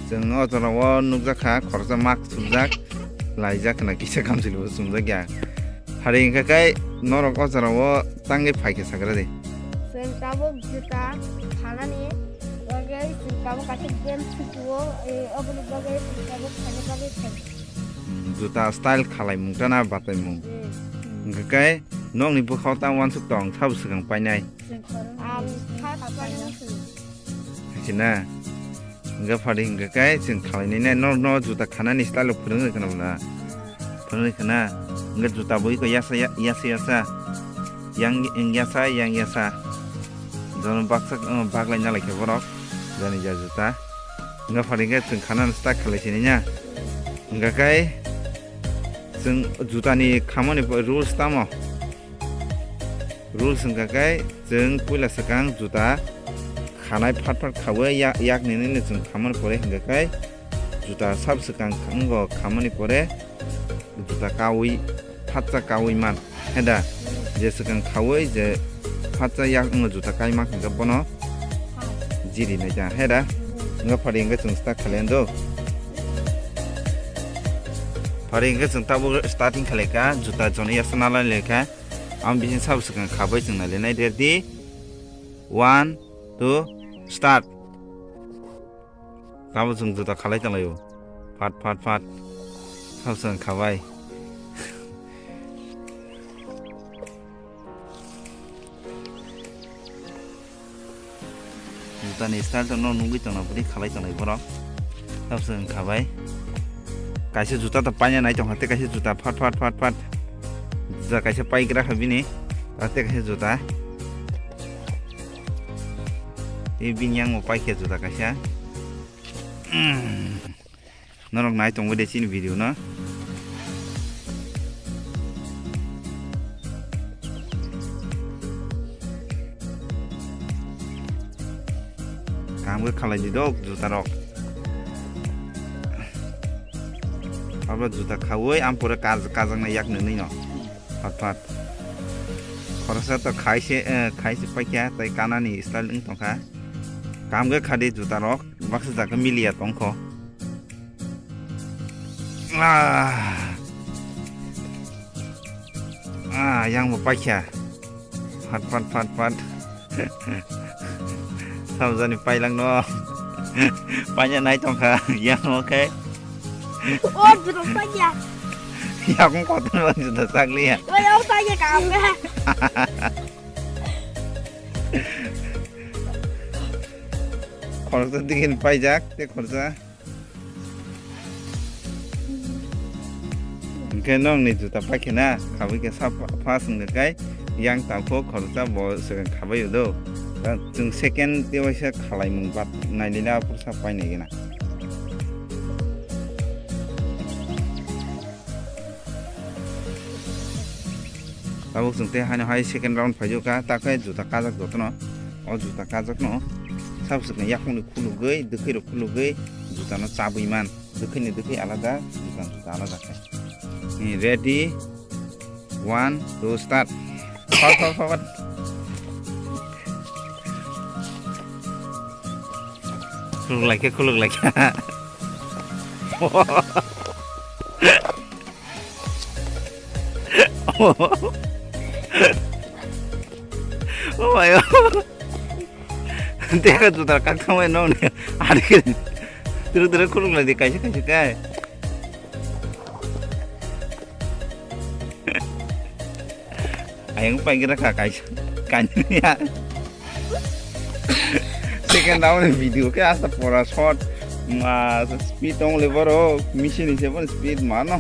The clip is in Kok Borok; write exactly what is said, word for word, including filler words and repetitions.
Chwng o jora o nukjak kha, khoroksa mask chumjak, laijak khna kisa kamchwlwi bo chumjak ya. Hari hwnkha khe norok o jora o tangwi phai khe sagra di. Chwng tabuk juta khanani bagwi chwng tabuk kaisa game sitio, e, oboni bagwi chwng tabuk khaina bagwi thang. Hmm, juta style khalai mung tana batai mung. Hmm. Hwnkha khe nokni bwkhao ta uansuk tong, sabo swkang painai. Ang first painai. Hai se na? Hingke phadi hingke kai chwng khalai nai nai, no, no juta khanani style rok phwrwngwi khwna bwla. Phwrwngwi khwna. Hingke juta bo iko yasa, ya-, yasa, yasa. Yang, yang yasa, yang yasa. Jono baksa, uh, baklai nalai khe borok. Jani ja juta. Hingke phadi hingke chwng khanani start khalai sini nya. Hingke kai chwng juta ni khamani rules tamo? Rules hingka khe chwng puila swkang juta khanai phat phat khaui ya-, yakni nini chwng khamani pore hingka khe juta sab swkang wngkha khamani pore juta kaui phatsa kaui man heda je swkang khaui je phatsa yak wngkha juta kai mak hingkha bono jiri nai ta heda hingkha phari hingkha chwng start khalai do phari hingkha chwng tabuk starting khalai kha juta jono yasa nalai lai kha. Ang bising sabo swkang khabai chwng nailainai, ready? One, two, start. Tamo chwng juta khalai tonglaio. Phat, phat, phat. Sabo swkang khabai. Juta ni style to no nugwi tongna bwrwi khalai tongnai borok. Tabse wng kha bai. Kaisa juta to paina nai tongkha, tei kaisa juta phat, phat, phat, phat. Juta kaisa paigra kha bini. Aro tei kaisa juta. Tei bini yang bo paikha juta kaisa. Norok nai tongbai de chini video no. Kaham khe khalai di dok juta rok. Abo juta khaui ampore kaj-, kajaknai yak nwnwi no. Phat phat. Khoroksa to khaise, eh, khaise paikha tei kanani style wng tongkha. Kaham khe khadi juta rok. Baksa jaga miliya tongkho. Ah. Ah, yang bo paikha. Phat, phat, phat, phat. Samjani pailang no. Paina nai tongkha. Yang bo khe. O, juro paikha. Yakung kotor bang juda sakliya. O, yang paikha kaham khe. Khoroksa digini paijak, tei khoroksa. Hingke nokni juta paikhe na, khabai khe sa pa-, pas wngkha kai, yang tangkho khoroksa bo swkang khabai o do. Ta chwng second tei waisa khalaimung bat nailina aphuru sa painai gana. Tabuk chwng tei haino hai second round phaijakha, ta khe juta kajak jotono. O juta kajakno sabo swkang yakungni khulugwi, dwkhwi rok khulugwi jutano chabwi man. Dwkhwini dwkhwi alada, jutani juta alada khe. Ni ready, one, two, start. Far, far, far, far. Khuluk lai khe, khuluk lai khe. Oh my God. Teka juta kak thangbai nong ni. Ari khe. Tere tere khuluk lai di kaisa kaisa kai. Ayang pai gira kha kaisa. Kanya. Second round ni video khe asta pora shot. Ma speed tong le boro. Machine ni se bon speed mano.